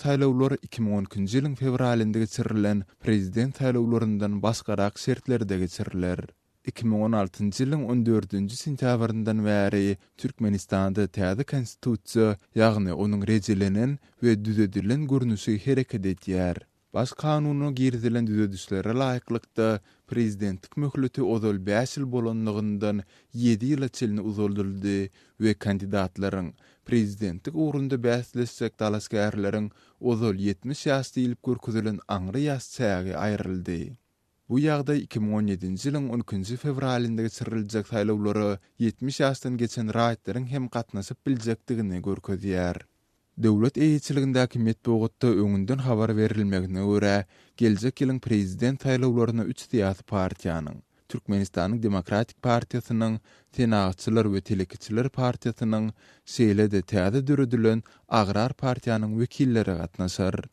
saýlawlar 2012-nji ýylyň fewralynda geçirilen prezident saýlawlaryndan başgarak şertlerde geçiriler. 2016-njy ýylyň on dördünji sentýabryndan bäri Türkmenistanda täze Konstitusiýa, ýagny onuň rejelenen we düzedilen görnüşi hereket edýär. Baş Kanuna girizilen düzedişlere laýyklykda, prezidentlik möhleti ozal bäş ýyl bolanlygyndan ýedi ýyla çenli uzaldyldy we kandidatlaryň, prezidentlik ugrunda bäsleşjek dalaşgärleriň ozal 70 ýaş diýlip görkezilen aňry ýaş çägi aýryldy. Bu ýagdaý 2017-nji ýylyň on ikinji fewralynda geçiriljek saýlawlara 70 ýaşdan geçen raýatlaryň hem gatnaşyp biljekdigini görkezýär. Döwlet eýeçiligindäki metbugatda öňünden habar berilmegine görä, geljek ýylyň prezident saýlawlaryna üç syýasy partiýanyň, Türkmenistanyň Demokratik partiýasynyň, Senagatçylar we telekeçiler partiýasynyň, şeýle-de täze döredilen Agrar partiýanyň wekilleri gatnaşar.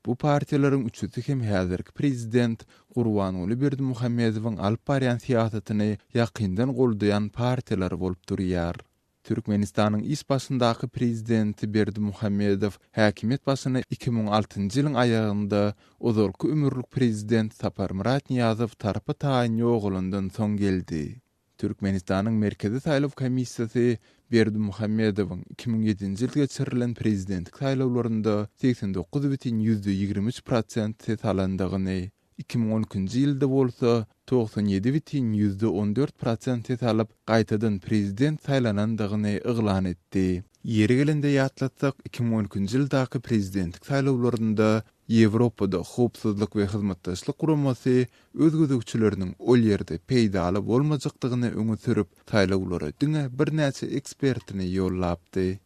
Bu partiýalaryň üçüsi hem häzirki prezident Gurbanguly Berdimuhamedowyň alyp barýan syýasatyny ýakyndan goldaýan partiýalar bolup durýar. Türkmenistanyň iş başyndaky prezidenti Berdimuhamedow häkimiýet başyna 2006-njy ýylyň aýagynda ozalky ömürlik prezident Saparmyrat Nyýazow tarpa-taýyn ýogalandan soň geldi. Türkmenistanyň Merkezi saýlaw komissiýasy Berdimuhamedowyň 2007-nji ýyl geçirilen prezidentlik saýlawlarynda 89 bütin ýüzde 23 prosent ses alandygyny, 2012-nji ýylda bolsa 97 bütin ýüzde 14 prosent ses alyp, gaýtadan prezident saýlanandygyny yglan etdi. Ýeri gelende ýatlatsak, 2012-nji ýyldaky prezidentlik saýlawlarynda Ýewropada Howpsuzlyk we Hyzmatdaşlyk Guramasy öz gözegçileriniň ol ýerde peýdaly bolmajakdygyny öňe sürüp, saýlawlara diňe birnäçe ekspertini ýollapdy.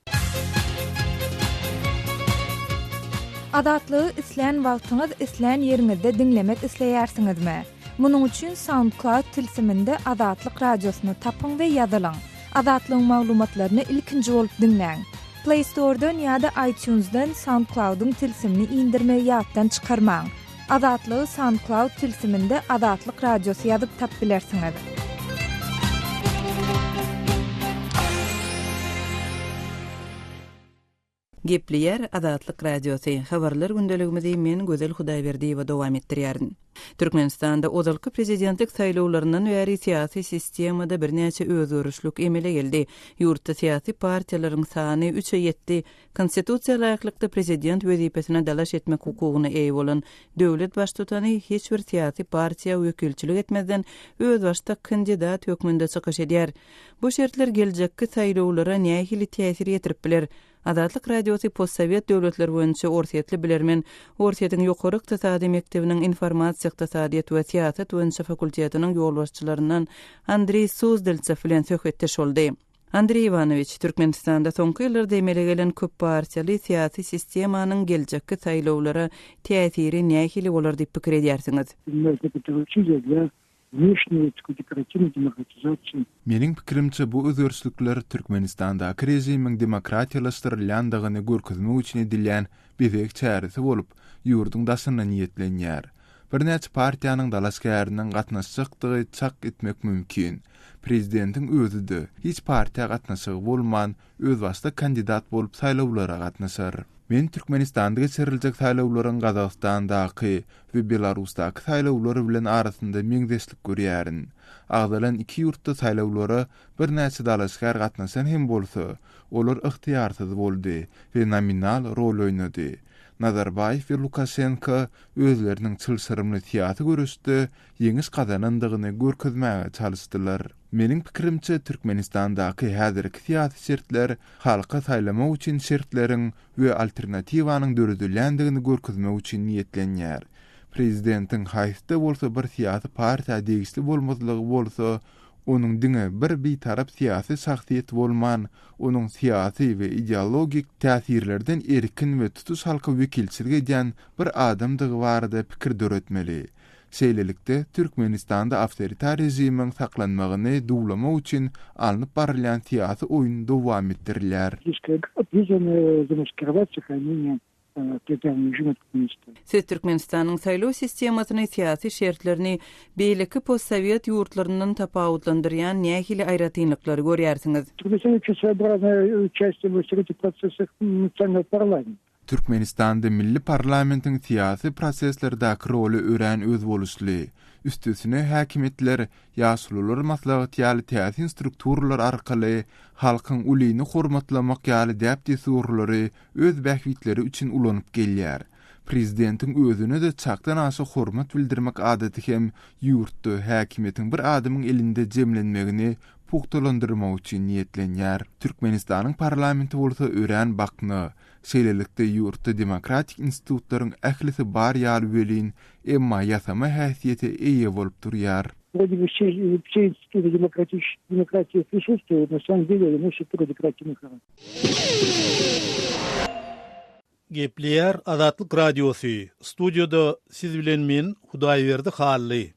Azatlygy islän wagtyňyz, islän ýeriňizde diňlemek isleýärsiňizmi? Munuň üçin SoundCloud tilsiminde Azatlyk Radiosyny tapyň we ýazylyň. Azatlygyň maglumatlaryny ilkinji bolup diňläň. Play Store-dan ýa-da iTunes-dan SoundCloud-yň tilsimini indirmegi ýatdan çykarmaň. Azatlygy SoundCloud tilsiminde Azatlyk Radiosy ýazyp tap bilersiňiz. Gepleýär Azatlyk Radiosy, Habarlar gündeligimizi men Gözel Hudaýberdiýewa dowam etdirýärin. Türkmenistanda ozalky prezidentlik saýlawlaryndan bäri syýasy sistemada birnäçe özgerişlik emele geldi. Ýurtda syýasy partiýalaryň sany üçe ýetdi. Konstitusiýa laýyklykda prezident wezipesine dalaş etmek hukugyna eýe bolan döwlet baştutany hiç bir syýasy partiýa wekilçilik etmezden özbaşdak kandidat hökmünde çykyş edýär. Bu şertler geljekki saýlawlara nähili täsir ýetirip biler? Azatlyk Radiosy postsowet döwletleri boýunça orsýetli bilermen, Orsýetiň Ýokary ykdysady mekdebiniň informasiýa ykdysadyýet we syýasat boýunça fakultetiniň ýolbaşçylaryndan Andreý Suzdaltsew bilen söhbetdeş boldy. Andreý Iwanowiç, Türkmenistanda soňky ýyllarda emele gelen köppartiýaly syýasy sistemanyň geljekki saýlawlara täsiri nähili bolar diýip pikir edýärsiňiz? Meniň pikirimçe, bu özgerişlikler Türkmenistandaky režimiň demokratiýalaşdyrylýandygyny görkezmek üçin edilýän bezeg çäresi bolup, ýurduň daşyna niýetlenýär. Birnäçe partiýanyň dalaşgäriniň gatnaşjakdygy çak etmek mümkin. Prezidentiň özi-de, hiç partiýa gatnaşygy bolman, özbaşdak kandidat bolup saýlawlara gatnaşar. Men Türkmenistanda geçiriljek saýlawlaryň Gazagystandaky we Belarusdaky saýlawlar bilen arasynda meňzeşlik görýärin. Agzalan iki ýurtda saýlawlara birnäçe dalaşgär gatnaşan hem bolsa, olar ygtyýarsyz boldy we nominal rol oýnady. Nazarbaýew we Lukaşenko özleriniň çylşyrymly syýasy göreşde ýeňiş gazanandygyny görkezmäge çalyşdylar. Meniň pikirimçe, Türkmenistandaky häzirki syýasy şertler halka saýlamak üçin şertleriň we alternatiwanyň döredilýändigini görkezmek üçin niýetlenýär. Prezidentiň haýsy-da bolsa bir syýasy partiýa degişli bolmazlygy bolsa, onuň diňe bir bitarap syýasy şahsyýet bolman, onuň syýasy we ideologik täsirlerden erkin we tutuş halka wekilçilik edýän bir adamdygy barada pikir döretmeli. Şeýlelikde, Türkmenistanda awtoritar režimiň saklanmagyny duwlamak üçin alnyp barylýan syýasy oýun dowam etdirilýär. Siz Türkmenistanyň saýlaw sistemasyny, syýasy şertlerini beýleki postsowet ýurtlaryndan tapawutlandyrýan nähili aýratynlyklary görýärsiňiz? Türkmenistanda milli parlamentiň syýasy proseslerdäki roly örän özboluşly. Üstesine, häkimiýetler Ýaşulular maslahaty ýaly täsin strukturalar arkaly halkyň ulyny hormatlamak ýaly däp-dessurlary öz bähbitleri üçin ulanyp gelýär. Prezidentiň özüne-de çakdan aşa hormat bildirmek adaty hem ýurtda häkimiýetiň bir adamyň elinde jemlenmegini pugtalandyrmak üçin niýetlenýär. Türkmenistanyň parlamenti bolsa örän bakna. Şeýlelikde, ýurtda demokratik institutlaryň ählisi bar ýaly welin, emma ýasama häsiýete eýe bolup durýar. Wrode by wse wse instituty demokratiýa prisutstwuýut, na samom dele nosit только dekoratивnyý harakter. Gepleýär Azatlyk Radiosy, studiýada siz bilen men Hudaýberdi Hally.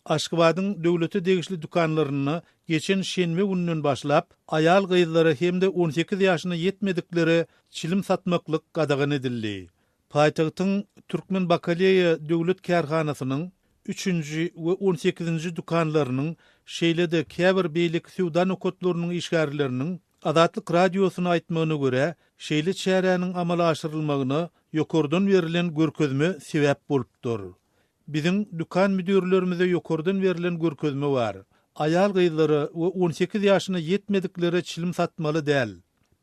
Aşgabadyň döwlete degişli dükanlarynda geçen şenbe gününden başlap aýal-gyzlara hem-de 18 ýaşyna ýetmediklere çilim satmaklyk gadagan edildi. Paýtagtyň Türkmen bakaleýa döwlet kärhanasynyň üçünji we on sekizinji dükanlarynyň, şeýle-de käbir beýleki söwda nokatlarynyň işgärleriniň Azatlyk Radiosyna aýtmagyna görä, şeýle çäräniň amala aşyrylmagyna ýokardan berlen görkezme sebäp bolupdyr. Biziň dükan müdirlerimize ýokardan berlen görkezme bar. Aýal-gyzlara we 18 ýaşyna ýetmediklere çilim satmaly däl.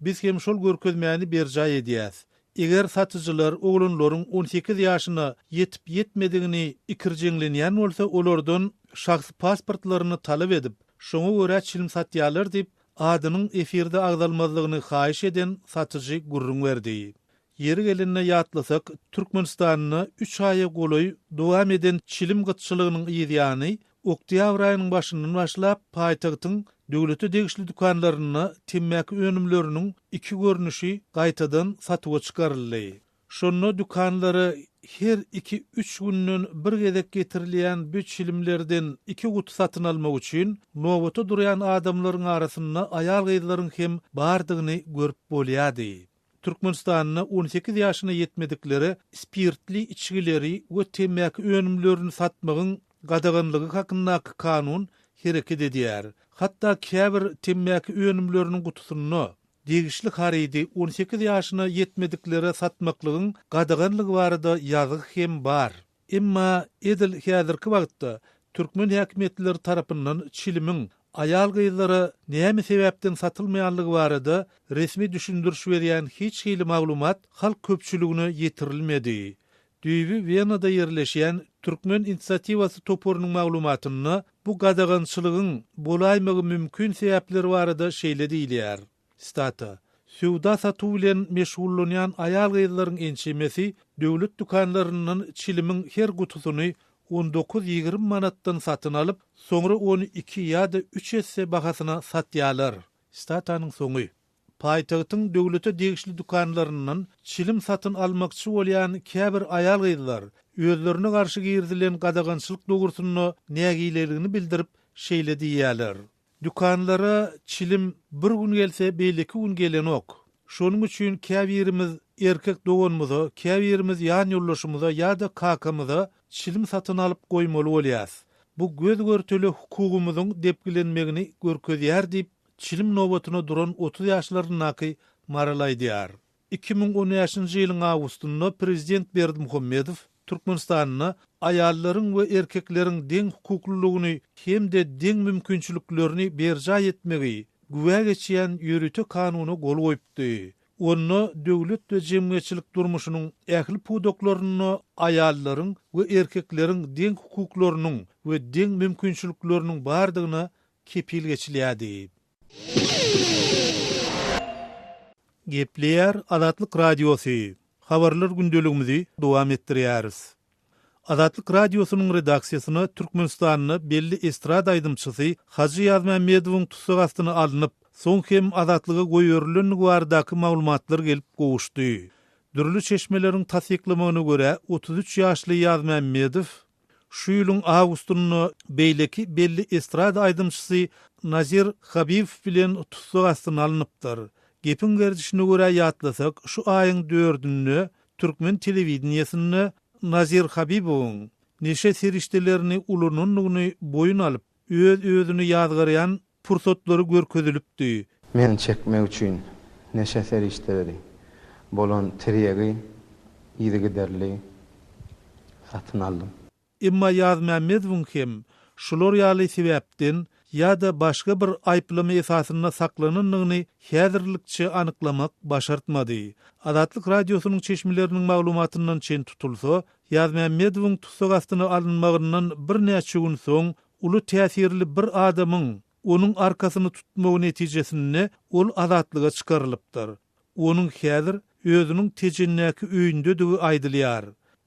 Biz hem şol görkezmäni berjaý edýäs. Eger satyjylar oglanlaryň 18 ýaşyna ýetip-ýetmedigini ikirjeňlenýän bolsa, olardan şahsy pasportlaryny talap edip, şoňa görä çilim satýarlar diýip, adynyň efirde agzalmazlygyny haýyş eden satyjy gürrüň berdi. Ýeri gelende ýatlasak, Türkmenistanda üç aýa golaý dowam eden çilim gytçylygynyň yzýany, oktýabr aýynyň başyndan başlap, paýtagtyň döwlete degişli dükanlarynda temmäki önümleriniň iki görnüşi gaýtadan satuwa çykaryldy. Şonda dükanlara her iki-üç günden bir gezek getirilýän bu çilimlerden iki guty satyn almak üçin nobata durýan adamlaryň arasynda aýal-gyzlaryň hem bardygyny görüp bolýardy. Türkmenistanda 18 ýaşyna ýetmediklere spirtli içgileri we temmäki önümlerini satmagyň gadaganlygy hakyndaky kanun hereket edýär. Hatda käbir temmäki önümleriniň gutusynda degişli harydy 18 ýaşyna ýetmediklere satmaklygyň gadaganlygy barada ýazgy hem bar. Emma edil häzirki wagtda türkmen häkimiýetlileri tarapyndan çilimiň aýal-gyzlara näme sebäpden satylmaýanlygy barada resmi düşündiriş berýän hiç hili maglumat halk köpçüligine ýetirilmedi. Düýbi Wenada ýerleşýän Türkmen inisiatiwasy toparynyň maglumatynda bu gadagançylygyň bolaýmagy mümkin sebäpleri barada şeýle diýilýär. Sitata, Söwda-satuw bilen meşgullanýan aýal-gyzlaryň ençemesi döwlet dükanlaryndan çilimiň her gutusyny on dokuz-ýigrimi manatdan satyn alyp, soňra ony iki ýa-da üç esse bahasyna satýarlar. Sitatanyň soňy. Paýtagtyň döwlete degişli dükanlaryndan çilim satyn almakçy bolýan käbir aýal-gyzlar özlerine garşy girizilen gadagançylyk dogrusynda nägileligini bildirip, şeýle diýýärler. Dükanlara çilim bir gün gelse beýleki gün gelenok. Şonuň üçin käbirimiz erkek doganymyza, käbirimiz ýan ýoldaşymyza ýa-da kakamyza çilim satyn alyp goýmaly bolýas. Bu göz-görtele hukugymyzyň depgilenmegini görkezýär diýip, çilim nobatyna duran 30 ýaşlaryndaky Maral aýdýar. 2015-nji ýylyň awgustynda prezident Berdimuhamedow Türkmenistanda aýallaryň we erkekleriň deň hukuklylygyny hem-de deň mümkinçiliklerini berjaý etmegi güwä geçýän ýörite kanuna gol goýupdy. Onda döwlet we jemgyýetçilik durmuşynyň ähli pudaklarynda aýallaryň we erkekleriň deň hukuklarynyň we deň mümkinçilikleriniň bardygyna kepil geçilýärdi. Gepleýär Azatlyk Radiosy, Habarlar gündeligimizi dowam etdirýäris. Azatlyk Radiosynyň redaksiýasyna Türkmenistanda belli estrada aýdymçysy Hajy Ýazmämmedowyň tussag astyna alnyp, soň hem azatlyga goýberilendigi baradaky maglumatlar gelip gowuşdy. Dürli çeşmeleriň tassyklamagyna görä, 33 ýaşly Ýazmämmedow Şu ýylyň awgustynda beýleki belli estrada aýdymçysy Nazir Habibow bilen tussag astyna alnypdyr. Gepiň gerdişine görä ýatlasak, şu aýyň dördünde türkmen telewideniýesinde Nazir Habibowyň neşe serişdelerini ulanandygyny boýun alyp, öz-özüni ýazgarýan pursatlary görkezilipdi. Meni çekmek üçin neşe serişdeleri bolan tirýegi. yzygiderli satyn aldym. Emma Ýazmämmedowyň hem şular ýaly sebäpden ýa-da başga bir aýyplama esasynda saklanandygyny häzirlikçe anyklamak başartmady. Azatlyk Radiosynyň çeşmeleriniň maglumatyndan çen tutulsa, Ýazmämmedowyň tussag astyna alynmagyndan birnäçe gün soň uly täsirli bir adamyň onuň arkasyny tutmagy netijesinde ol azatlyga çykarylypdyr. Onuň häzir özüniň Tejendäki öýündedigi aýdylýar.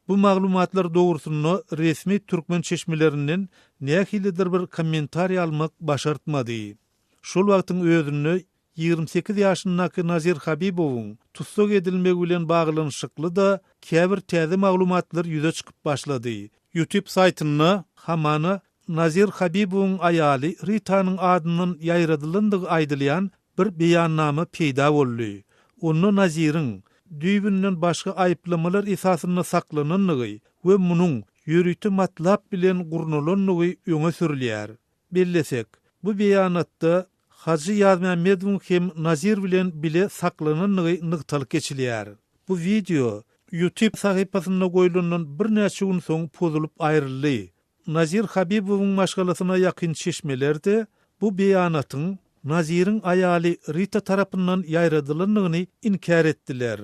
Bu maglumatlar dogrusynda resmi türkmen çeşmelerinden nähilidir bir kommentariý almak başartmady. Şol wagtyň özünde 28 ýaşyndaky Nazir Habibowyň tussag edilmegi bilen baglanyşykly-da käbir täze maglumatlar ýüze çykyp başlady. YouTube saýtynda hamana Nazir Habibowyň aýaly Ritanyň adyndan ýaýradylandygy aýdylýan bir beýannama peýda boldy. Onda Naziriň düýbünden başga aýyplamalar esasynda saklanandygy we munuň ýörite matlap bilen gurnalandygy öňe sürülýär. Bellesek, bu beýanatda Hajy Ýazmämmedowyň hem Nazir bilen bile saklanandygy nygtalyp geçilýär. Bu wideo YouTube sahypasynda goýlandan birnäçe gün soň pozulyp aýryldy. Nazir Habibowyň maşgalasyna ýakyn çeşmeler-de bu beýanatyň Naziriň aýaly Rita tarapyndan ýaýradylandygyny inkär etdiler.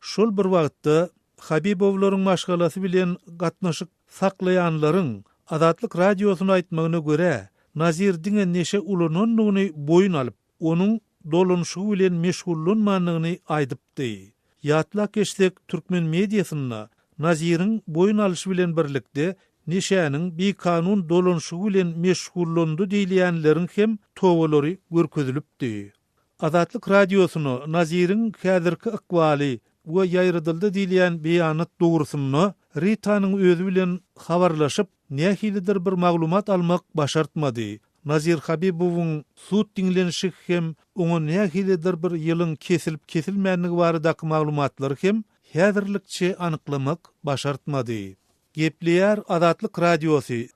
Şol bir wagtda, Habibowlaryň maşgalasy bilen gatnaşyk saklaýanlaryň Azatlyk Radiosyna aýtmagyna görä, Nazir diňe neşe ulanandygyny boýun alyp, onuň dolanyşygy bilen meşgullanmandygyny aýdypdy. Ýatlap geçsek, türkmen mediasynda Naziriň boýun alşy bilen birlikde neşäniň bikanun dolanyşygy bilen meşgullandy diýilýänleriň hem tobalary görkezilipdi. Azatlyk Radiosyna Naziriň häzirki ykbaly we ýaýradyldy diýilýän beýanat dogrusynda Ritanyň özi bilen habarlaşyp, nähilidir bir maglumat almak başartmady. Nazir Habibowyň sud diňlenişigi hem oňa nähilidir bir ýylyň kesilip-kesilmändigi baradaky maglumatlary hem häzirlikçe anyklamak başartmady. Gepleýär Azatlyk Radiosy.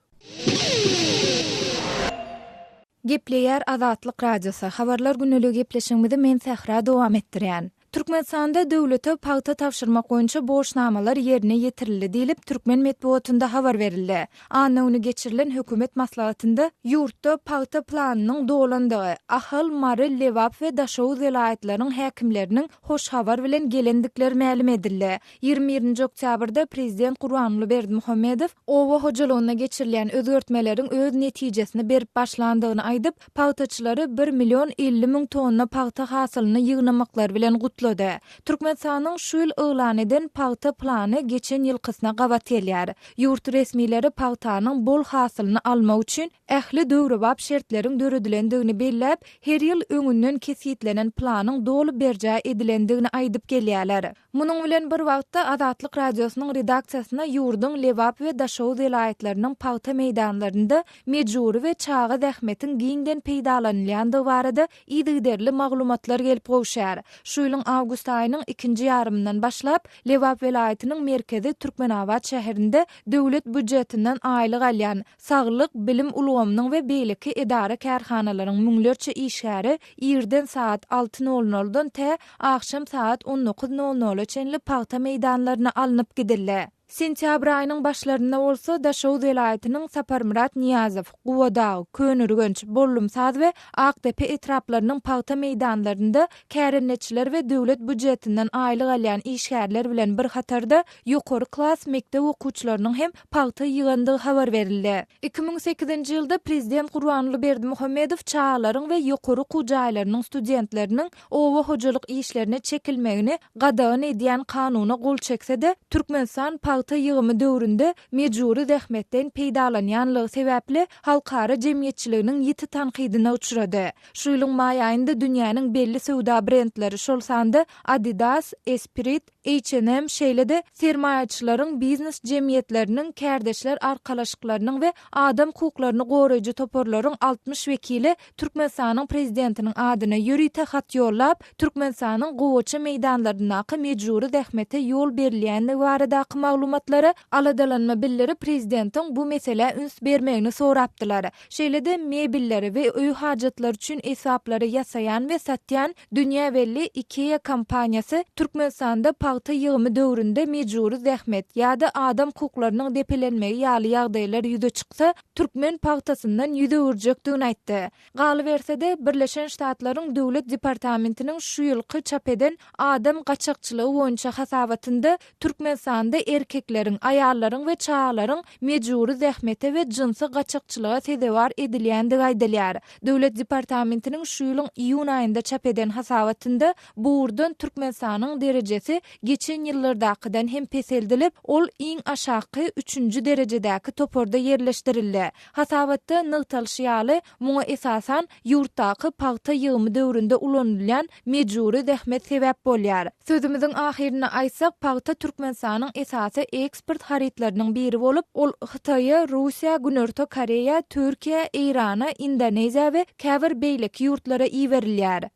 Gepleýär Azatlyk Radiosy. Habarlar güneligi gepleşigimizi men Sähra dowam etdirýän. Türkmenistanda döwlete pagta tabşyrmak boýunça borçnamalar ýerine ýetirildi diýlip, türkmen metbugatynda habar berildi. Anna güni geçirilen hökümet maslahatynda ýurtda pagta planynyň dolandygy, Ahal, Mary, Lebap we Daşoguz welaýatlarynyň häkimleriniň hoş habar bilen gelendikleri mälim edildi. 21-nji oktýabrda prezident Gurbanguly Berdimuhamedow oba hojalygynda geçirilýän özgertmeleriň öz netijesini berip başlandygyny aýdyp, pagtaçylary bir million 50 müň tonna pagta hasylyny ýygnamaklary bilen gutlady. Türkmenistanyň şu ýyl yglan eden pagta plany geçen ýylkysyna gabat gelýär. Ýurt resmileri pagtanyň bol hasylyny almak üçin ähli döwrebap şertleriň döredilendigini belläp, her ýyl öňünden kesgitlenen planyň doly berjaý edilendigini aýdyp gelýärler. Munuň bilen bir wagtda, Azatlyk Radiosynyň redaksiýasyna ýurduň Lebap we Daşoguz welaýatlarynyň pagta meýdanlarynda mejbury we çaga zähmetiň giňden peýdalanylýandygy barada yzygiderli maglumatlar gelip gowuşýar. Şu ýylyň awgust aýynyň ikinji ýarymyndan başlap, Lebap welaýatynyň merkezi Türkmenabat şäherinde döwlet býujetinden aýlyk alýan Saglyk, bilim ulgamynyň we beýleki edara-kärhanalaryň müňlerçe işgäri irden sagat alty nol noldan tä agşam sagat on dokuz nol nola çenli pagta meýdanlaryna alnyp gidildi. Sentýabr aýynyň başlarynda bolsa Daşoguz welaýatynyň Saparmyrat Nyýazow, Gubadag, Köneürgenç, Bollumsaz we Akdepe etraplarynyň pagta meýdanlarynda kärendeçiler we döwlet býujetinden aýlyk alýan işgärler bilen bir hatarda ýokary klas mekdep okuwçylarynyň hem pagta ýygandygy habar berildi. 2008-nji ýylda prezident Gurbanguly Berdimuhamedow çagalaryň we ýokary okuw jaýlarynyň studentleriniň oba hojalyk işlerine çekilmegini gadagan edýän kanuna gol çekse-de, Türkmenistan pagta ýygymy döwründe mejbury zähmetden peýdalanýanlygy sebäpli halkara jemgyýetçiliginiň ýiti tankydyna uçrady. Şu ýylyň maý aýynda dünýäniň belli söwda brendleri, şol sanda Adidas, Esprit, H&M, şeýle-de sermaýaçylaryň, biznes jemgyýetleriniň, kärdeşler arkalaşyklarynyň we adam hukuklaryny goraýjy toparlaryň 60 wekili Türkmenistanyň Prezidentiniň adyna ýörite hat ýollap, Türkmenistanyň gowaça meýdanlaryndaky mejbury zähmete ýol berilýändigi baradaky maglumatlara aladalanma bildirip, prezidentiň bu meselä üns bermegini sorapdylar. Şeýle-de mebelleri we öý hajatlary üçin esbaplary ýasaýan we satýan dünýä belli IKEA kompaniýasy Türkmenistanda pagta. pagta ýygymy döwründe mejbury zähmet ýa-da adam hukuklarynyň depelenmegi ýaly ýagdaýlar ýüze çyksa, türkmen pagtasyndan ýüz öwürjekdigini aýtdy. Galyberse-de, Birleşen Ştatlaryň Döwlet departamentiniň şu ýylky çap eden adam gaçakçylygy boýunça hasabatynda Türkmenistanda erkekleriň, aýallaryň we çagalaryň mejbury zähmete we jynsy gaçakçylyga sezewar edilýändigi aýdylýar. Döwlet departamentiniň şu ýylyň iýun aýynda çap eden hasabatynda bu ugurdan Türkmenistanyň derejesi geçen ýyllardakydan hem peseldilip, ol iň aşaky, üçünji derejedäki toparda ýerleşdirildi. Hasabatda nygtalyşy ýaly, muňa esasan, ýurtdaky pagta ýygymy döwründe ulanylýan mejbury zähmet sebäp bolýar. Sözümiziň ahyrynda aýtsak, pagta Türkmenistanyň esasy eksport harytlarynyň biri bolup, ol Hytaýa, Russiýa, Günorta Koreýa, Türkiýä, Eýrana, Indoneziýa we käbir beýleki ýurtlara iberilýär.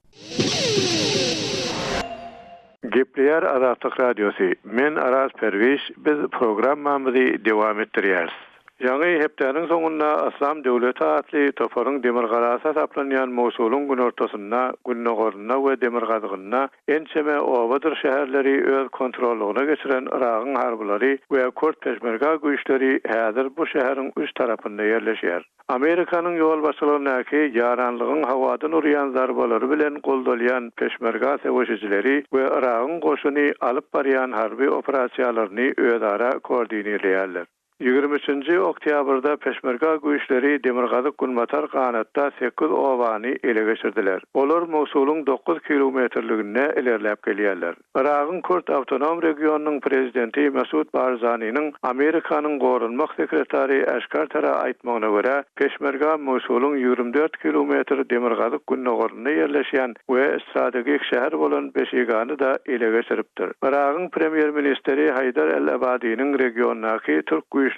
Gepleýär Azatlyk Radiosy, Men Araz Perwiş, biz programmamyzy dowam etdirýäris. Ýaňy hepdäniň soňunda Yslam döwleti atly toparyň demir galasy hasaplanýan Mosulyň günortasynda, gündogarynda we demirgazygynda ençeme obadyr şäherleri öz kontrollygyna geçiren Yragyň harbylary we kürt peşmerga güýçleri häzir bu şäheriň üç tarapynda ýerleşýär. Amerikanyň ýolbaşçylygyndaky ýaranlygyň howadan urýan zarbalary bilen goldalýan peşmerga söweşijileri we Yragyň goşuny alyp barýan harby operasiýalaryny özara koordinirleýärler. 23-nji oktýabrda peşmerga güýçleri demirgazyk-günbatar ganatda sekiz obany ele geçirdiler. Olar Mosulyň dokuz kilometrliginde ilerläp gelýärler. Yragyň Kürt awtonom regionynyň prezidenti Mesud Barzaniniň Amerikanyň goranmak sekretary Aş Kartera aýtmagyna görä, peşmerga Mosulyň 24 kilometr demirgazyk-gündogarynda ýerleşýän we strategik şäher bolan Beşigany-da ele geçiripdir. Yragyň premýer-ministri Haýdar el-Abadiniň regiondaky türk güýçleriniň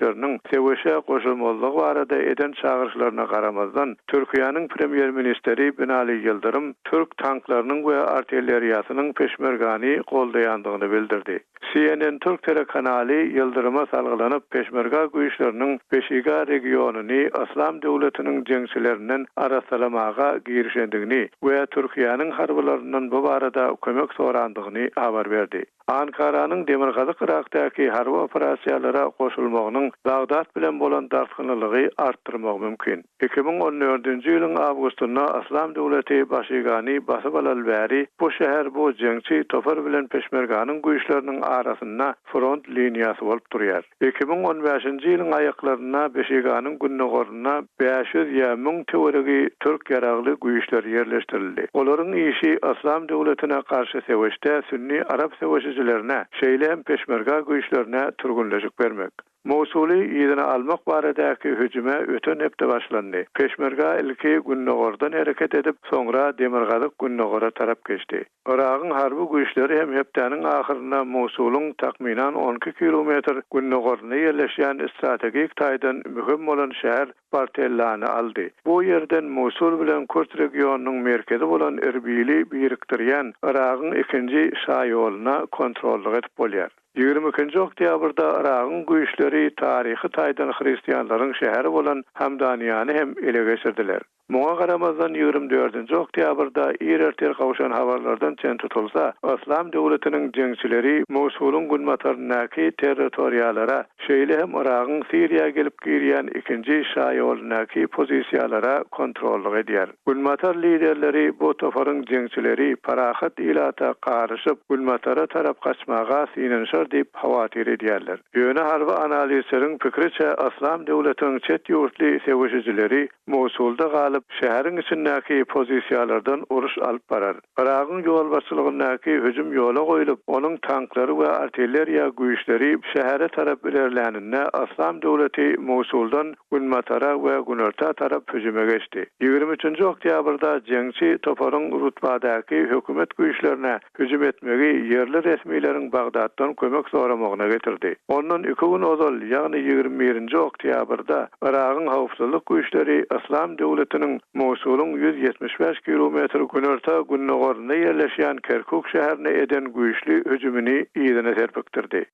söweşe goşulmazlygy barada eden çagyryşlaryna garamazdan, Türkiýäniň premýer-ministri Binali Ýyldyrym türk tanklarynyň we artilleriýasynyň peşmergany goldaýandygyny bildirdi. CNN türk telekanaly Ýyldyryma salgylanyp, peşmerga güýçleriniň Beşiga regionyny Yslam döwletiniň jeňçilerinden arassalamaga girişendigini we Türkiýäniň harbylaryndan bu barada kömek sorandygyny habar berdi. Ankaranyň Demirgazyk Yrakdaky harby operasiýalara goşulmagynyň Bagdat bilen bolan dartgynlylygy artdyrmagy mümkin. 2014-nji ýylyň awgustynda Yslam döwleti Başigany basyp alaly bäri bu şäher bu jeňçi topar bilen peşmerganyň güýçleriniň arasynda front liniýasy bolup durýar. 2015-nji ýylyň aýaklarynda Beşiganyň gündogarynda 500 ýa 1000 töweregi türk ýaragly güýçleri ýerleşdirildi. Olaryň işi Yslam döwletine garşy söweşde sünni arap söweşijilerine, şeýle hem peşmerga güýçlerine türgünleşik bermek. Mosuly yzyna almak baradaky hüjüme öten hepde başlandy. Peşmerga ilki gündogardan hereket edip, soňra demirgazyk-gündogara tarap geçdi. Yragyň harby güýçleri hem hepdäniň ahyrynda Mosulyň takmynan 12 kilometr gündogarynda ýerleşýän strategik taýdan möhüm bolan şäher Bartellany aldy. Bu ýerden Mosul bilen kürt regionynyň merkezi bolan Irbili birikdirýän Yragyň ikinji şaýoluna kontrollyk edip bolýar. 22-nji oktýabrda Yragyň güýçleri taryhy taýdan hristianlaryň şäheri bolan Hamdaniýany hem ele geçirdiler. Muňa garamazdan, 24-nji oktýabrda ir ertir gowşan habarlardan çen tutulsa, Yslam döwletiniň jeňçileri Mosulyň günbataryndaky territoriýalara, şeýle hem Yragyň Siriýa gelip girýän ikinji şaýolundaky pozisiýalara kontrollyk edýär. Günbatar liderleri bu toparyň jeňçileri parahat ilata garyşyp, günbatara tarap gaçmaga synanyşar diýip howatyr edýärler. Ýöne harby analizçileriň pikiriçe, Yslam döwletiniň çet ýurtly söweşijileri Mosulda galyp, şäheriň içindäki pozisiýalardan uruş alyp barar. Yragyň ýolbaşçylygyndaky hüjüm ýola goýlup, onuň tanklary we artilleriýa güýçleri şähere tarap ilerläninde Yslam döwleti Mosuldan günbatara we günorta tarap hüjüme geçdi. 23-nji oktýabrda jeňçi toparyň Rutbadaky hökümet güýçlerine hüjüm etmegi ýerli resmileriň Bagdatdan kömek soramagyna getirdi. Ondan iki gün ozal, ýagny 21-nji oktýabrda Yragyň howpsuzlyk güýçleri Yslam döwletiniň Mosulyň 175 kilometr günorta-gündogarynda ýerleşýän Kerkuk şäherine eden güýçli hüjümini yzyna serpikdirdi.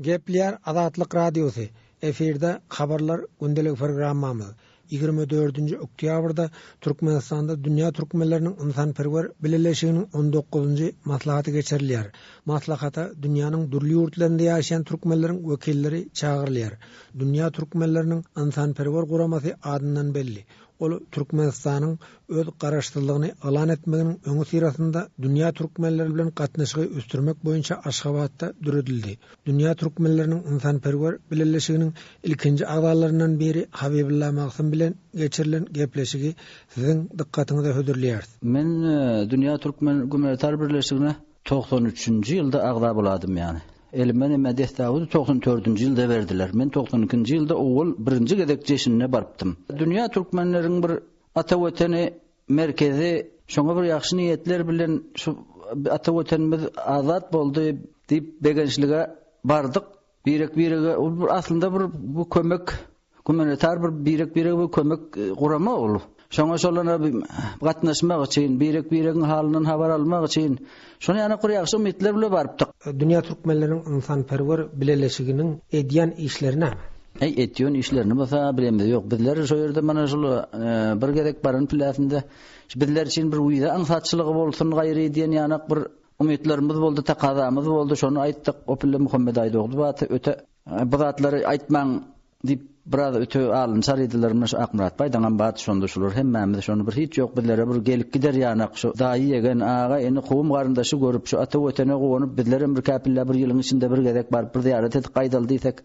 Gepleýär Azatlyk Radiosy, efirde Habarlar gündelik programmamyz. 24-nji oktýabrda Türkmenistanda Dünýä türkmenleriniň ynsanperwer bileleşiginiň on dokuzynjy maslahaty geçirilýär. Maslahata dünýäniň dürli ýurtlarynda ýaşaýan türkmenleriň wekilleri çagyrylýar. Dünýä türkmenleriniň ynsanperwer guramasy adyndan belli. Ol Türkmenistanyň öz Garaşsyzlygyny yglan etmeginiň öňüsyrasynda dünýä türkmenleri bilen gatnaşygy ösdürmek boýunça Aşgabatda döredildi. Dünýä türkmenleriniň ynsanperwer bileleşiginiň ilkinji agzalaryndan biri Habibulla Magsym bilen geçirilen gepleşigi siziň dykgatyňyza hödürleýäris. Men Dünýä Türkmen Gumanitar Birleşigine 93-nji ýylda agza boladym ýany. Elime neme destawy 94-nji ýylda berdiler. Men 92-nji ýylda owal birinji gezek jeşinine barypdym. Dünýä türkmenleriň bir ata watany merkezi şoňa bir ýagşy niýetler bilen şu ata watanymyz azat boldy diýip begençlige bardyk. Birek-birege ol bir aslynda bir bu kömek gumanitar bir birek-birege bir kömek gurama ol. Şoňa şolana gatnaşmak üçin, birek-biregiň halyndan habar almak üçin şony ýanak bir ýagşy umytlar bile barypdyk. Dünýä türkmenleriniň ynsanperwer bileleşiginiň edýän işleri näme? Äý, etýän işlerini bolsa bilemiz ýok. Bizler şo ýerde mana şul bir gezek baran piläsinde bizler üçin bir wiza aňsatçylygy bolsun gaýry diýen ýanak bir Umytlarymyz boldy, takazamyz boldy, şony aýtdyk. O pille Muhammet Aýdogdy bardy, öte bu zatlary aýtmaň diýip, biraz öte alyny çarydylar. Mine şu Akmyrat baýdaňam bardy şonda şular hemmämiz şony bir hiç ýok bizlere bir gelip gider ýanak şu daýy ýegen, aga, ene, kowum garyndaşy görüp, şu ata Watana guwanyp bizlerem bir käpille bir ýylyň içinde bir gezek baryp bir zyýarat edip gaýdaly diýsek,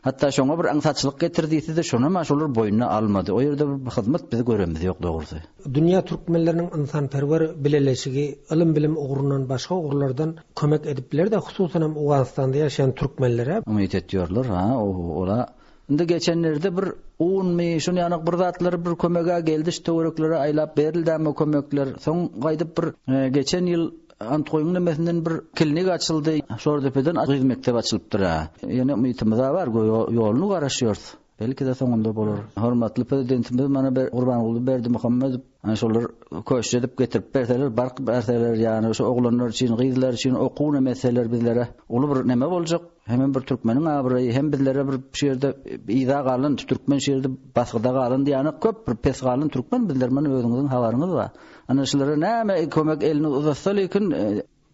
Hatda şoňa bir aňsatçylyk getir diýse-de, şonam-a şolar boýnuna almady. O ýerde bir hyzmat biz göremiz ýok dogrusy. Dünýä türkmenleriniň ynsanperwer bileleşigi ylym-bilim ugrundan başga ugurlardan kömek edip biler-de, hususanam Owganystanda ýaşaýan türkmenlere. Umyt etýärler, ha, ola. Indi geçenlerde bir unmy, şun ýanak bir zatlar bir kömeg-ä geldi şu töwereklere aýlap berildämi o kömekler. Soň gaýdyp bir geçen ýyl Antgoýuň nemesinden bir klinik açyldy. Şordepeden gyz mekdep açylypdyr-a. Ýene umytymyz-a bar, ýoluny garaşýarys. Belki-de soňunda bolar. Hormatly Prezidentimiz mana Gurbanguly Berdimuhamedow ana şolar köşş edip getirip berseler, bark berseler, ýagny şu oglanlar üçin, gyzlar üçin okuw neme etseler bizlere uly bir neme boljak. Hemem bir türkmeniň abraýy, hem bizlere bir şu ýerde yza galan, türkmen şu ýerde basgyda galan diýýänek köp, bir pes galan türkmen bizler mana özüňiziň habaryňyz bar. Ana şulara näme kömek elini uzatsa lekin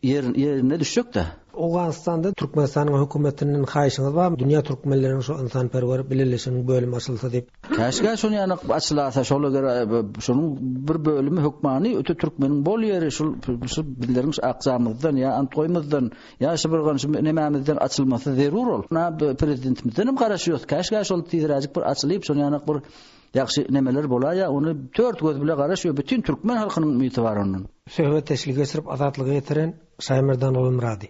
ýer ýerine düşjekdä. Owganystanda Türkmenistanyň hökümetinden haýyşyňyz barmy dünýä türkmenleriniň şu ynsanperwer bileleşiginiň bölümi açylsa diýip. Käşgä şony ýanak açylasa şol eger şonuň bir bölümi hökmany öte türkmeniň bol ýeri şul şu bizleriň şu akjamyzdan ýa antgoýumyzdan ýa şu bir şu nemämizden açylmasy zerur ol. Na prezidentimizden hem garaşýos käşgä şol tizräjik bir açylyp şony ýanak bir Ýagşy nemeler bolaýa ony tört göz bile garaşýo bütin türkmen halkynyň umyty bar ondan. Söhbetdeşligi geçirip Azatlyga ýetiren Şaýmerdan Ogulmyrady.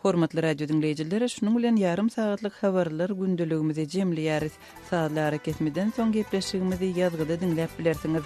Hormatly radio diňleýjiler, şunuň bilen ýarym sagatlyk habarlar gündeligimizi jemleýäris. Sazly arakesmeden soň gepleşigimizi ýazgyda diňläp bilersiňiz.